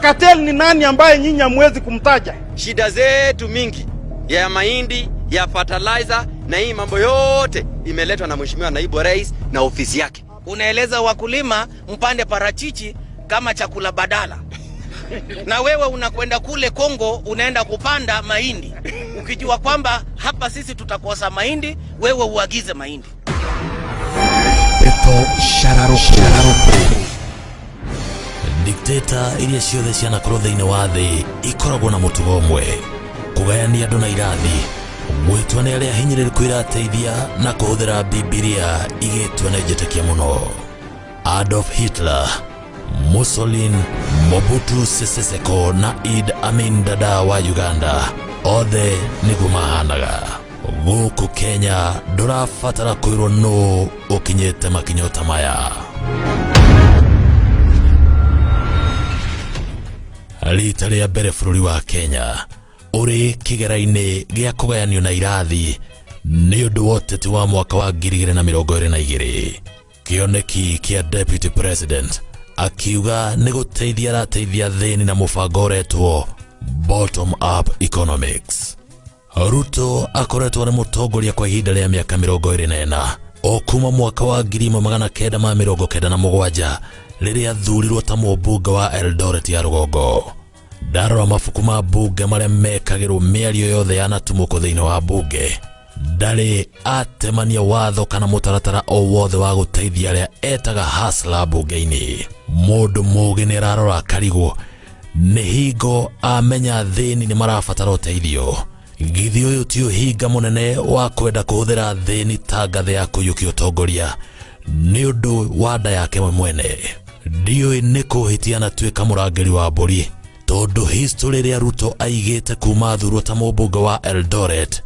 Cartel ni nani ambaye nyinyi hamwezi kumtaja? Shida zetu mingi ya mahindi, ya fertilizer na hii mambo yote imeletwa na Mheshimiwa Naibu wa Rais na ofisi yake. Unaeleza wakulima mpande parachichi kama chakula badala, na wewe unakwenda kule Kongo unaenda kupanda mahindi ukijua kwamba hapa sisi tutakosa mahindi, wewe uagize mahindi. Ndeto Shararoko. Dikteta iria ciothe cianakorwo thĩinĩ wa thĩ ikoragwo na mũtugo ũmwe, kũgayania andũ na irathi, gwĩtua nĩ arĩa hinyĩrĩrĩku irateithia na kũhũthĩra Bibilia igĩtua nĩ njĩtĩkia mũno. Adolf Hitler, Mussolini, Mobutu Sese Seko na Idi Amin Dada wa Uganda othe nĩguo mahanaga. Gũkũ Kenya ndũrabatara kwĩrwo nũ ũkinyĩte makinya ta maya. Rita rĩa mbere bũrũri wa Kenya ũrĩ kĩgera-inĩ gĩa kũgayanio na irathi nĩ ũndũ wa ũteti wa mwaka wa 2022. Kĩoneki kĩa Deputy President akiuga nĩ gũteithia arateithia thĩni na mũbango ũretwo Bottom Up Economics. Ruto akoretwo arĩ mũtongoria kwa ihinda rĩa mĩaka 24 o kuma mwaka wa 1997 rĩrĩa athurirwo ta mũmbunge wa Eldoret ya rũgongo. Ndarora mabuku ma mbunge marĩa mekagĩrwo mĩario yothe yanatumũkwo thĩinĩ wa mbunge, ndarĩ atemania watho kana mũtaratara o wothe wa gũteithia arĩa etaga hasla mbunge-inĩ. Mũndũ mũũgĩ nĩ ararora akarigwo nĩ hingo amenya thĩni nĩ marabatara ũteithio. Githĩ ũyũ ti ũhinga mũnene wa kwenda kũhũthĩra thĩni ta ngathĩ ya kũiyũkia ũtongoria nĩ ũndũ wa nda yake we mwene. Ndiũĩ nĩ kũhĩtia na tuĩka mũrangĩri wa mbũri, tondũ history ĩrĩa Ruto aigĩte kuma athurwo ta mũmbunge wa Eldoret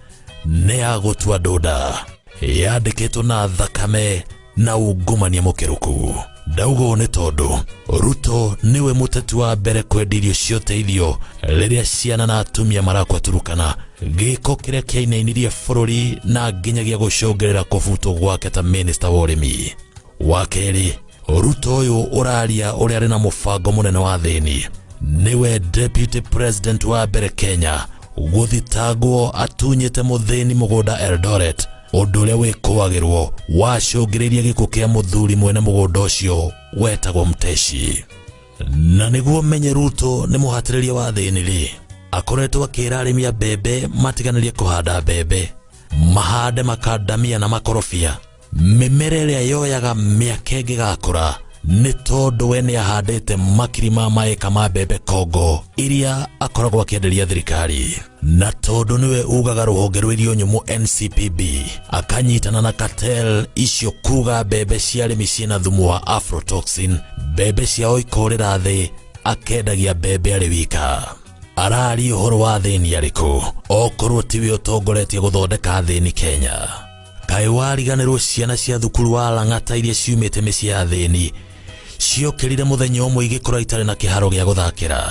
nĩ ya gũtua ndũnda, yandĩkĩtwo na thakame na ungumania mũkĩrũku. Ndauga ũũ nĩ tondũ Ruto nĩwe mũteti wa mbere kwendia irio cia ũteithio rĩrĩa ciana na atumia marakua Turukana, gĩko kĩrĩa kĩainainirie bũrũri na nginyagia gũcũngĩrĩra kũbutwo gwake ta minista wa ũrĩmi. Wa kerĩ, Ruto ũyũ ũraria ũrĩa arĩ na mũbango mũnene wa thĩni, nĩwe deputy president wa mbere Kenya gũthitangwo atunyĩte mũthĩni mũgũnda Eldoret, ũndũ ũrĩa wĩkũagĩrwo wacũngĩrĩirie gĩkuũ kĩa mũthuri mwene mũgũnda ũcio wetagwo Mteshi. Na nĩguo menye Ruto nĩ mũhatĩrĩria wa thĩni rĩ, akoretwo akĩra arĩmi a mbembe matiganĩrie kũhanda mbembe, mahande makandamia na makorobia, mĩmera ĩrĩa yoyaga mĩaka ĩngĩgakũra nĩ tondũ we nĩ ahandĩte makiri ma maĩka ma mbembe Kongo iria akoragwo akĩenderia thirikari. Na tondũ nĩwe ugaga rũhonge rwa irio nyũmũ NCPB akanyitana na cartel icio kuga mbembe cia arĩmi ciĩna thumu wa aflatoxin, mbembe ciao ikorĩra thĩ, akendagia mbembe arĩ wika. Araria ũhoro wa thĩni arĩkũ okorwo tiwe ũtongoretie gũthondeka thĩni Kenya? Kaĩ wariganĩrwo ciana cia thukuru wa Lang'ata iria ciumĩte mĩciĩ ya thĩni ciokĩrire mũthenya ũmwe igĩkora itarĩ na kĩharo gĩa gũthakĩra,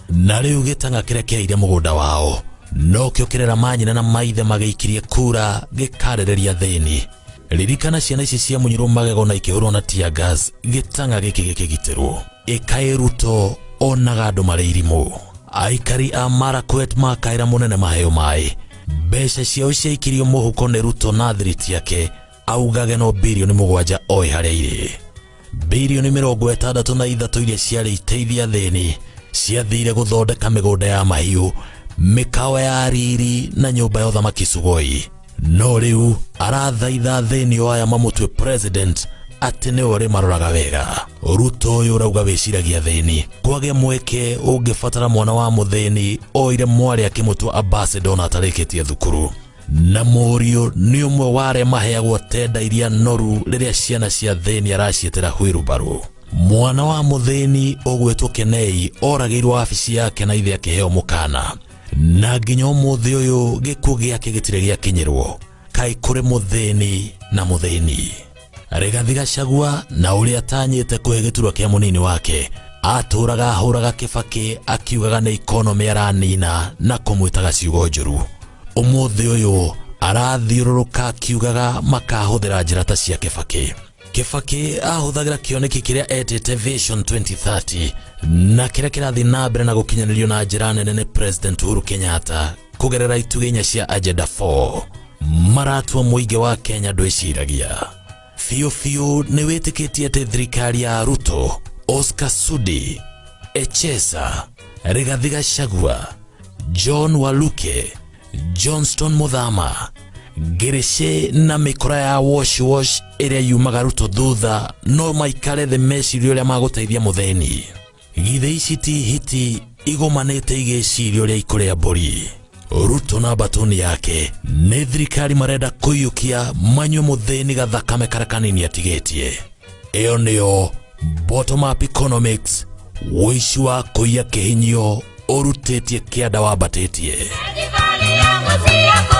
na rĩu gĩtang'a kĩrĩa kĩaire mũgũnda wao nokĩo kĩrera manyina na maithe magĩikirie kura gĩkarĩrĩria thĩni. Ririkana ciana ici ciamunyirwo magego na ikĩhũrwo na tear gas gĩtang'a gĩkĩ gĩkĩgitĩrwo. Ĩkaĩ Ruto onaga andũ marĩ irimũ. Aikari a Marakwet makaĩra mũnene maheo maĩ, mbeca ciao ciaikirio mũhuko nĩ Ruto na thiriti yake augage no birioni 7 oĩ harĩa irĩ. Birioni 63 iria ciarĩ iteithia thĩni ciathire gũthondeka mĩgũnda ya mahiũ, mĩkawa ya riri na nyũmba ya ũthamaki Sugoi. No rĩu arathaitha thĩni o aya mamũtue president atĩ nĩwe ũrĩmaroraga wega. Ruto ũyũ ũrauga wĩciragia thĩni, kwagĩa mweke ũngĩbatara mwana wa mũthĩni oire mwarĩ akĩmũtua ambassador na atarĩkĩtie thukuru. Na mũriũ nĩ ũmwe wa arĩa maheagwo tenda iria noru rĩrĩa ciana cia thĩni araciĩtĩra hwirubaru. Mwana wa mũthĩni ũgwĩtwo Kenei oragĩirwo wabici yake na ithe akĩheo mũkana, na nginya ũmũthĩ ũyũ gĩkuũ gĩake gĩtirĩ gĩakinyĩrwo. Kaĩ kũrĩ mũthĩni na mũthĩni. Rigathi Gachagua na ũrĩa atanyĩte kũhe gĩturwa kĩa mũnini wake atũraga ahũraga Kibaki akiugaga nĩ economy aranina na kũmwĩtaga ciugo njũru. Ũmũthĩ ũyũ arathiũrũrũka akiugaga makahũthĩra njĩra ta cia Kibaki. Kibaki ahũthagĩra kĩoneki kĩrĩa etĩte Vision 2030 na kĩrĩa kĩrathiĩ na mbere na gũkinyanĩrio na njĩra nene nĩ President Uhuru Kenyatta kũgerera itugĩ inya cia Agenda 4. Maratua mũingĩ wa Kenya ndwĩciragia biũ biũ. Nĩ wĩtĩkĩtie atĩ thirikari ya Ruto, Oscar Sudi, Echesa, Rigathi Gachagua, John Waluke, Johnston Muthama, Ngirici na mĩkora ya wash wash ĩrĩa yumaga Ruto thutha no maikare thĩ mecirie ũrĩa magũteithia mũthĩni. Githĩ ici ti hiti igomanĩte igĩciria ũrĩa ikũrĩa mbũri? Ruto na mbatuni yake nĩ thirikari marenda kũiyũkia manyue mũthĩni gathakame karĩa kanini atigĩtie. Ĩyo nĩyo bottom up economics, ũici wa kũiya kĩhinyio ũrutĩtie kĩanda wambatĩtie. Serikali yangu si ya